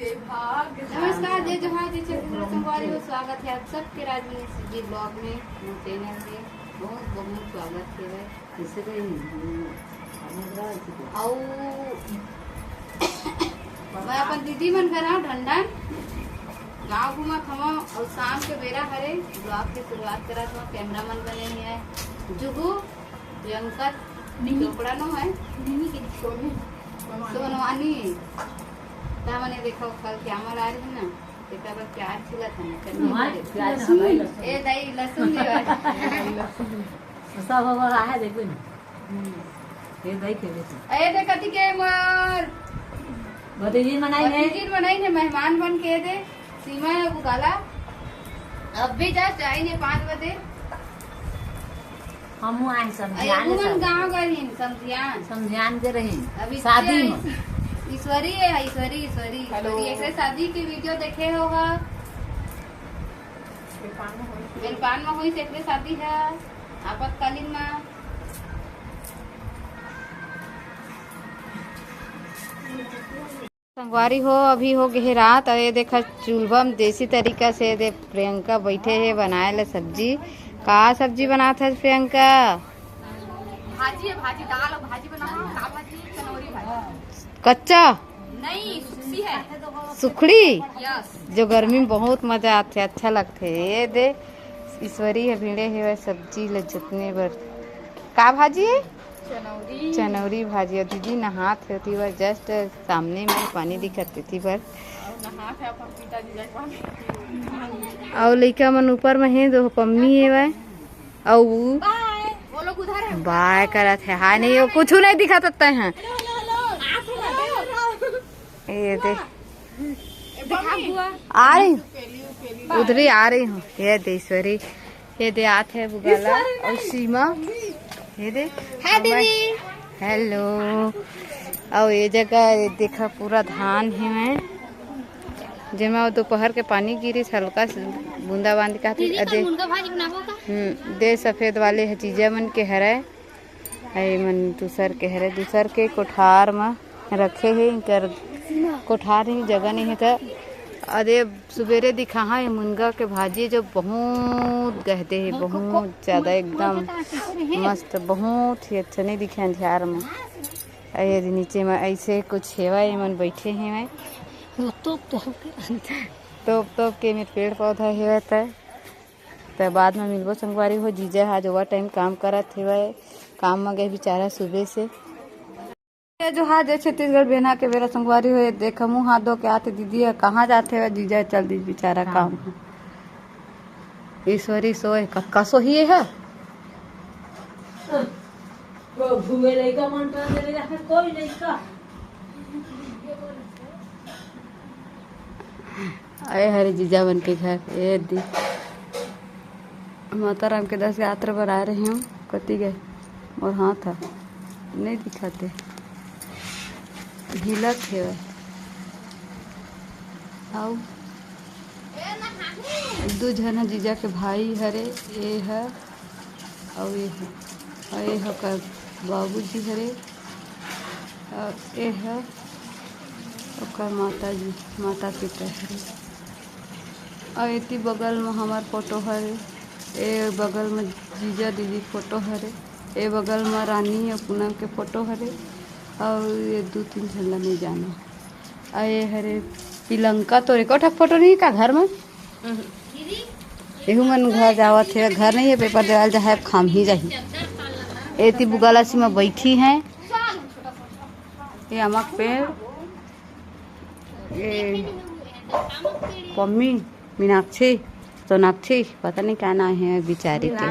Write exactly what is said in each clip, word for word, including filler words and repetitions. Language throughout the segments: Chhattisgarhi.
नमस्कार, जय जोहार, जय छत्तीसगढ़ संगवारी हो। स्वागत है आप सबके राजवीर जी ब्लॉग में, मोर चैनल में। बहुत बहुत स्वागत है। कैसे गई? अउ मैं अपन दीदी मन घर हूँ ढंडन, गाँव घूमत हवं। अउ शाम के बेरा हरे, ब्लॉग के शुरुआत करत हवं। कैमरा मन बने हुए हैं जुगू, प्रियंका, चोपड़ा नो है, सोनवानी। ता मने देखो, कल क्या मना रही ना, तेकर बर प्याज छिलत है ना, चटनी हमारे बने। प्याज हमारे लहसुन। ए दाई, लहसुन भी है। सब हवा है, देखो ना। ये दाई के देखो। ए दे कति के मोर भतीजी मनाई ने। भतीजी मनाई ने, मेहमान बन के दे। सीमा बुगाला अब भी जस्ट आई ने पाँच बजे। हमू आए अरे समझियान उमन सब। गाँव गए रहिन, समझियान। समझियान के रही अभी शादी ते में। ईश्वरी है, ईश्वरी, ईश्वरी, हेलो। ईश्वरी। एकरे शादी के वीडियो देखे होगा। बेलपान में हुई, बेलपान में हुई, एकरे शादी है आपातकालीन में। संगवारी हो, अभी हो गे हे रात, अउ ये देखा चूल्हा म देसी तरीका से दे प्रियंका बैठे हे बनाए ला सब्जी। का सब्जी बनात हस प्रियंका? भाजी है, भाजी, दाल और भाजी बनाऊँ। का भाजी? चनौरी भाजी। कच्चा? नहीं, सूखी है। सुखड़ी? यस। जो गर्मी में बहुत मजा आथे, अच्छा लगथे। ये दे ईश्वरी हे भिड़े हे सब्जी ल जतने बर। का भाजी? चनौरी। चनौरी भाजी। अउ दीदी नहात हे, ओती बर जस्ट सामने में पानी दिखत हे, ओती बर। अउ नहात हे अपन पिताजी जाके पानी। अउ लइका मन ऊपर में हे, दो पम्मी हे वय। अउ वो लोग उधर है। बाय करत हे, हाय नहीं, वो कुछ नहीं दिखत हे। ये दे। आ रही हूँ, उधर ही आ रही हूँ। ये दे ईश्वरी, ये दे आत हे बुगाला अउ सीमा। ये दे। हाय दीदी। हेलो। अउ ये जगह ये देखा पूरा धान हे मैं, जेमा दोपहर के पानी गिरिस, हल्का से बूंदा बांदी का। दीदी, अदे कल मुनगा भाजी बनाबो का? हम्म, दे सफेद वाले ह जीजा मन के हरय। ए मन दूसर के हरे, दूसर के कोठार म रखे हे। इनकर कोठार ही जगह नहीं हे त अदे सुबेरे दिखाहा ये मुनगा के भाजी जो बहुत गहदे हे, बहुत ज्यादा एकदम मस्त, बहुत ही अच्छा नहीं दिखे अंधियार म। ए नीचे म ऐसे कुछ हेवय, एमन बैठे हेवय। वो तोप तोप के तोप तोप के मेर पेड़ पौधा हेवय त त बाद में मिलबो संगवारी हो। जीजा हा जो ओवर टाइम काम करत हेवय, काम म गए बेचारा सुबह से। ये जो हा जे छत्तीसगढ़ बेना के बेरा संगवारी हो, ये देख मुंह हाथ धो के आथे दीदी ह, कहाँ जाथे हवय जीजा, चल दीदी बेचारा काम ह। ईश्वरी सोए, कक्का सोही हे। भुए लइका मन टहल चले जाथे, कोई लइका। आए हरे जीजा मन के घर, ए दी। माता राम के दस गात्र बर आए रहे हूँ, कति गए मोर हाथ ह, नहीं दिखाते, हिलत हे। अउ दू झन ह जीजा के भाई हरे, ए ह अउ ए ह, अउ ए ह ओकर बाबूजी हरे, अउ ए ह ओकर माता जी, माता पिता हरे। अउ एती बगल म हमर फोटो हरे, ए बगल म जीजा दीदी फोटो हरे, ए बगल म रानी अउ पूनम के फोटो हरे, अउ ये दू तीन झन ला नइ जानो। अउ ये हरे पिलंका, तोर एको ठक फोटो नहीं का घर म? एहू मन घर जावत हे, घर नहीं है, पेपर देवाल जा है, अब खाम ही जाही। एती बुगाला सीमा बैठी हैं, ये आमक पेड़, ये पम्मी, मीनाक्षी, सोनाक्षी, पता नहीं क्या नाम है बिचारी के।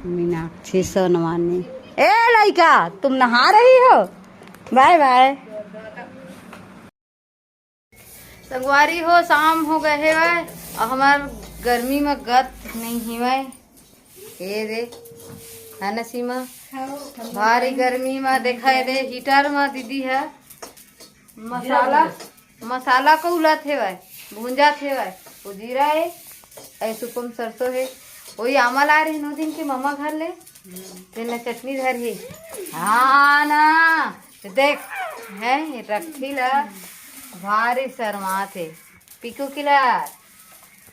मीनाक्षी, सोनवानी। ए लइका, तुम नहा रही हो? बाय बाय। संगवारी हो, शाम हो गए हेवय, अउ हमर गर्मी म गत नहीं हेवय। ए दे, है ना सीमा? हाँ, भारी गर्मी म देखा, ए दे, हीटर म दीदी ह मसाला, मसाला को उलत हेवय, भूंजत हेवय। वो जीरा हे, ए सुपम सरसों हे, वही आमा लाए रहिन ओ दिन के ममा घर ले, तेन ला चटनी धर हे। हाँ ना, देख, है, रखी ला। भारी शर्मात हे। पिकू किलर।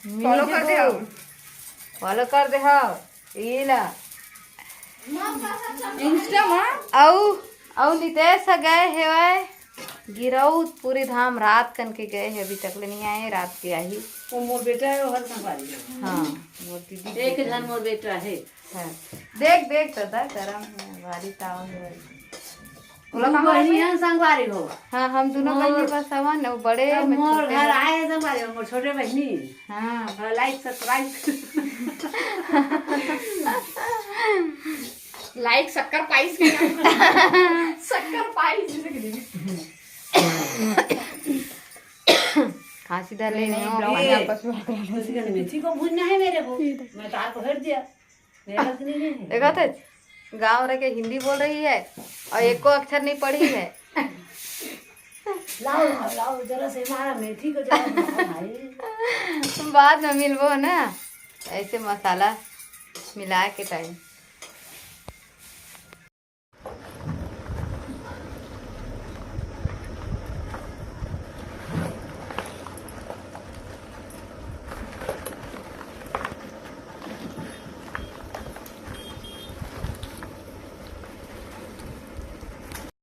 Follow कर दे हव। Follow कर दे हव। इला। Insta मा। अउ, अउ नितेश ह गए हेवय गिरौद पूरी धाम रात कन के गए हे, अभी तक ले नहीं आए, रात के आही। वो मोर बेटा है, वो हर संगवारी है। हाँ, मोर दीदी एक के झन मोर बेटा है। हाँ। देख, देख दादा, गरम है, भारी ताव है। ओला दू कहाँ बहिनी है? हन संगवारी हो। हाँ, हम दोनों और बहिनी बस हवन, वो बड़े तब में मोर छोटे घर हैं। आए संगवारी हो, मोर छोटे बहिनी। हाँ। हाँ, like, subscribe। Like, शक्कर पाइस के नाम। शक्कर पाइस। खांसी धर ले नहीं, नहीं, नहीं, blouse पानी। आपस में बात करना। उसके लिए मेथी को भूनना है मेरे को। मैं तो आपको हेर दिया। मेहनत नहीं है। देखा थे, गाँव रह के हिंदी बोल रही है और एको अक्षर नहीं पढ़ी है। लाओ, लाओ, लाओ, जरा से हमारा मेथी को जरा बनाओ भाई। बाद में मिलबो ना, ऐसे मसाला मिला के टाइम।